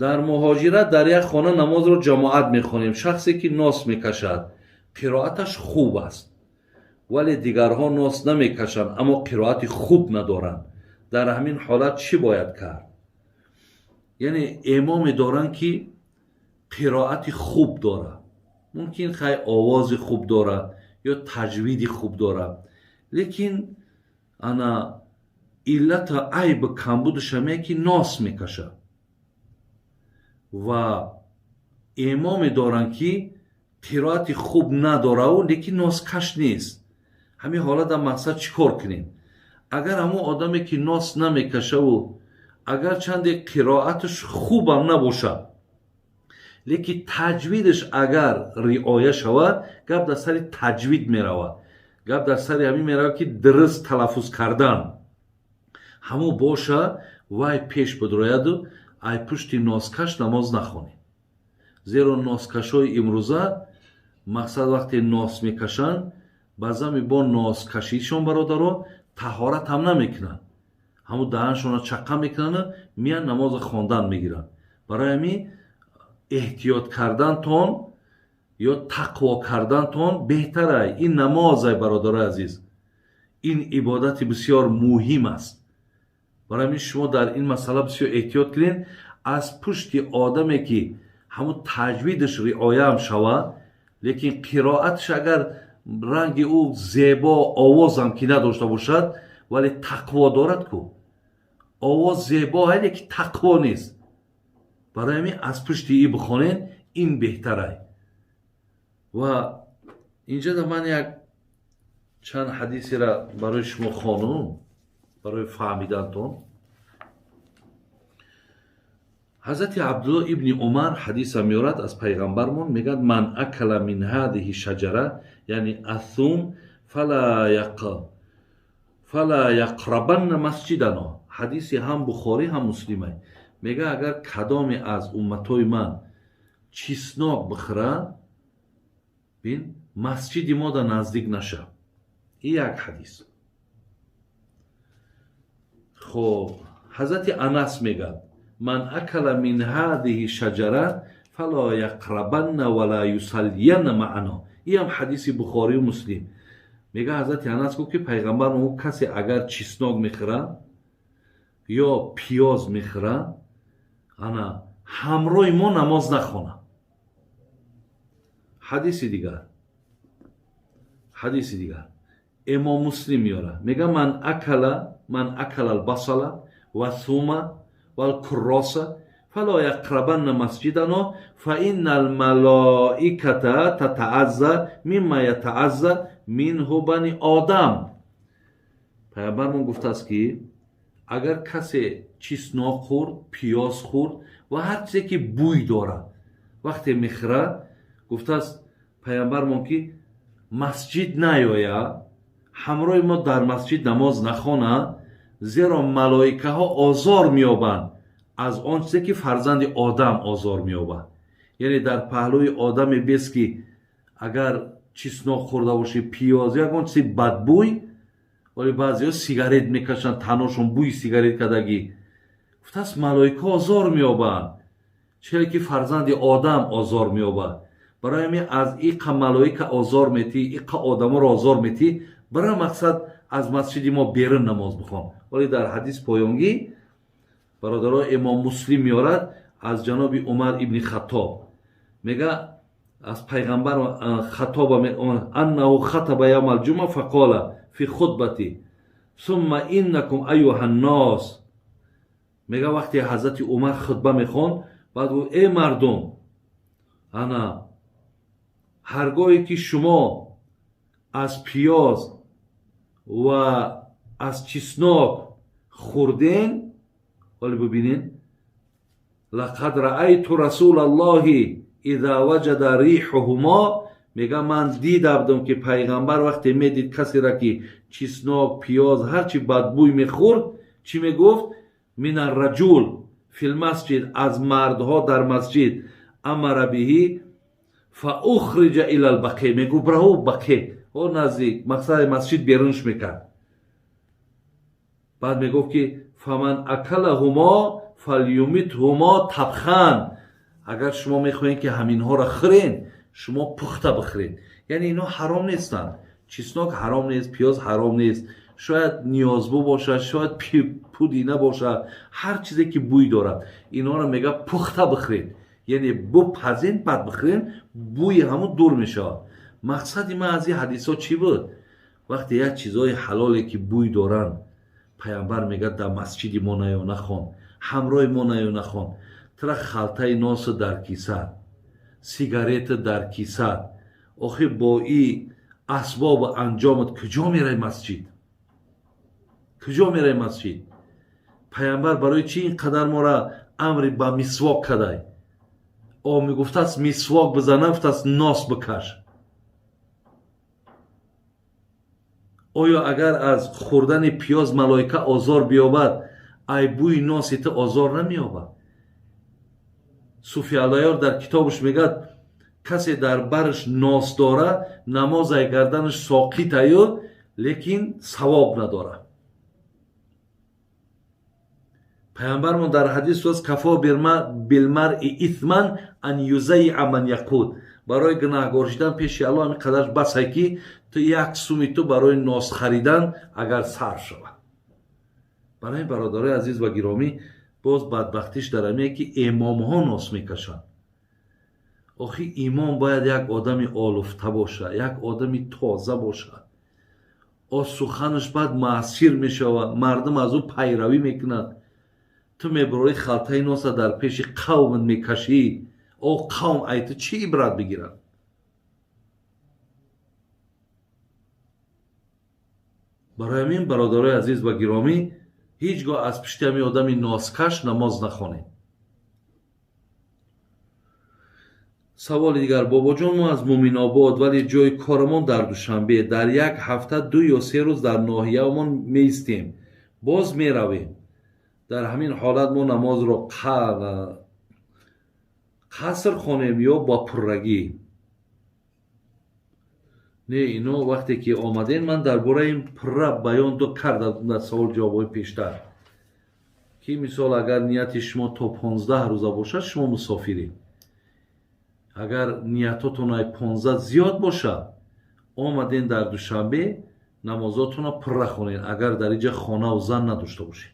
Дар муҳоҷират дар як хона намозро ҷамоат мехонем. Шахсе ки нос мекашад, қироаташ хуб аст, вале дигарҳо нос намекашанд, аммо қироати хуб надоранд. Дар ҳамин ҳолат чӣ бояд кард? Яъне имоме доранд, ки қироати хуб дорад, мумкин хай овози хуб дорад ё таҷвиди хуб дорад, лекин ана иллата айби камбудаш ҳаме, ки нос мекашад. Ва имоме доранд, ки қироати хуб надораву лекин носкаш нест. Ҳамин ҳолата мақсад чӣ кор кунем? Агар ҳамон одаме, ки нос намекашаву агарчанде қироаташ хубам набошад, лекин таҷвидаш агар риоя шавад, гап дар сари таҷвид меравад, гап дар сари ҳамин меравад, ки дуруст талаффуз кардан ҳамон боша, вай пеш бидрояду ай пушти носкаш намоз нахонед. Зеро носкашҳои имрӯза, мақсад, вақте нос мекашанд, баъзан бо носкашишон, бародаро, таҳорат ҳам намекунанд, ҳамун даҳаншонро чаққа мекунанду меян намоза хондан мегиранд. Барои ҳамин эҳтиёт кардантон ё тақво кардантон беҳтарай. Ин намозай, бародарои азиз, ин ибодати бисёр муҳим аст. Барои ҳамин шумо дар ин масъала бисёр эҳтиёт кунед. Аз пушти одаме, ки ҳамун таҷвидаш риояам шавад, лекин қироаташ агар ранги ӯ зебо овозам ки надошта бошад, вале тақво дорад ку, овоз зебо ҳай, лекин тақво нест, барои ҳамин аз пушти и бихонед, ин беҳтарай. Ва инҷода ман як чанд ҳадисера барои шумо хонум, барои фаҳмидантон. Ҳазрати Абдулло ибни Умар ҳадиса меорад аз пайғамбармон, мегӯяд: «Ман акала мин ҳадиҳи шаҷара», яъне асум, «фала яқрабанна масҷидано». Ҳадиси ҳам Бухорӣ, ҳам Муслимай. Мегӯяд, агар кадоме аз умматҳои ман чеснок бихӯрад, бин, масҷиди мо да наздик нашав. Ин як ҳадис. Хоб, ҳазрати Анас мегӯяд: «Ман акала мин ҳадиҳи шаҷара фала яқрабанна вала юсаллиянна маъано». Иам ҳадиси Бухорию Муслим. Мега, ҳазрати Анас гуфт, ки пайғамбар мегӯ, касе агар чеснок мехӯрад ё пиёз мехӯрад, ана ҳамроҳи мо намоз нахонад. Ҳадиси дигар, ҳадиси дигар Имом Муслим меорад, мега: «Ман акала албасала ва сума валкурроса фала яқрабанна масҷидано, фа инна алмалоиката татаазза мимма ятаазза минҳу бани одам». Пайғамбармон гуфтааст, ки агар касе чеснок хӯрд, пиёз хӯрд ва ҳар чизе ки бӯй дорад вақте мехӯрад, гуфтааст пайғамбармон, ки масҷид наёяд, ҳамроҳи мо дар масҷид намоз нахонад, зеро малоикаҳо озор меёбанд аз он чизе ки фарзанди одам озор меёбад. Яъне дар паҳлӯи одаме бес, ки агар чеснок хӯрда бошӣ, пиёз, ягон чизи бадбӯй, вале баъзеҳо сигарет мекашанд, таношон бӯи сигарет кардагӣ, гуфтааст, малоика озор меёбанд, чизе ки фарзанди одам озор меёбад. Барои ҳамин аз иқа малоика озор метӣ, иқа одаморо озор метӣ, барои мақсад аз масҷиди мо берун намоз бихон. Вале дар ҳадис поёнгӣ, бародаро, Имом Муслим меорад аз ҷаноби Умар ибни Хаттоб, мега, аз пайғамбар хатоба: «Аннаҳу хатаба явма алҷума, фақола фи хутбати: сумма иннакум аюҳа ннос». Мега, вақте ҳазрати Умар хутба мехонд, баъд гуфт: «Эй мардум, ана ҳаргоҳе ки шумо аз пиёз ва аз чеснок хӯрден, ҳоле бибинен, лақад раайту расулаллоҳи иза ваҷада рихуҳумо». Мега, ман дида будам, ки пайғамбар вақте медид касеро, ки чеснок, пиёз, ҳарчи бадбӯй мехӯрд, чӣ мегуфт? «Мин арраҷул филмасҷид», аз мардҳо дар масҷид, «амара биҳи фа ухриҷа ила лбақе». Мегуфт: «Браву бақе, о наздик», мақсади масҷид берунш мекард. Баъд мегуфт, ки «фаман акалаҳумо فلیمتهما طبخا. Агар шумо мехоҳед ки ҳаминҳоро хӯрен, шумо пухта бихӯред. Яъне инҳо ҳаром нестанд. Чеснок ҳаром нест, пиёз ҳаром нест, шояд ниёзбу бошад, шояд пудина бошад, ҳар чизе ки бӯй дорад, инҳоро мега пухта бихӯред. Яъне бупазен, баъд бихӯрен, бӯи ҳамун дур мешавад. Мақсади ман аз ин ҳадисҳо чӣ буд? Вақте як чизҳои ҳалоле ки бӯй доранд, пайғамбар мегӯяд дар масҷиди мо наё нахон, ҳамроҳи мо наё нахон. Тра халтаи носу дар киса, сигарета дар киса, охир бо и асбобу анҷомат куҷо мерай масҷид? Куҷо мерай масҷид? Пайғамбар барои чӣ ин қадар мора амри ба мисвок кадай? О мегуфтааст мисвок бизан, нагуфтааст нос бикаш. Оё агар аз хӯрдани пиёз малоика озор биёбад, ай бӯи носи ту озор намеёбад? Суфи Аллаёр дар китобаш мегӯяд касе дар бараш нос дора, намоз ай гарданаш соқит аю, лекин савоб надора. Пайғамбармон дар ҳадис аст кафо билмаръи исман ан юзайиа ман яқуд. Барои гунаҳгор шудан пеши Аллоҳ ҳамин қадар басай ки ту як суми ту барои нос харидан агар сарф шавад. Барои бародарои азиз ва гиромӣ, боз бадбахтиш дар ҳамие ки имомҳо нос мекашанд. Охи имом бояд як одами олуфта бошад, як одами тоза бошад. О суханаш баъд маъсир мешавад, мардум аз ӯ пайравӣ мекунад. Ту мебурорӣ халтаи носа дар пеши қавмат мекашӣ, о қавм ай ту чӣ ибрат бигирад? Барои ҳамин бародарои азиз ва гиромӣ, ҳеҷ гоҳ аз пишти ҳамин одами носкаш намоз нахонед. Саволи дигар: бобоҷон, мо аз Муминобод, вале ҷои корамон дар Душанбе. Дар як ҳафта 2 ё 3 рӯз дар ноҳияамон меистем, боз меравем. Дар ҳамин ҳолат мо намозро қаср хонем ё бо пуррагӣ? Не, ино вақте ки омадем, ман дар бораи ин пурра баён кардам дар савол ҷавобҳои пештар, ки мисол агар нияти шумо то 15 рӯза бошад, шумо мусофиред. Агар ниятотон ай 15 зиёд бошад, омаден дар Душанбе, намозотонро пурра хонед, агар дар инҷа хонаву зан надошта бошед.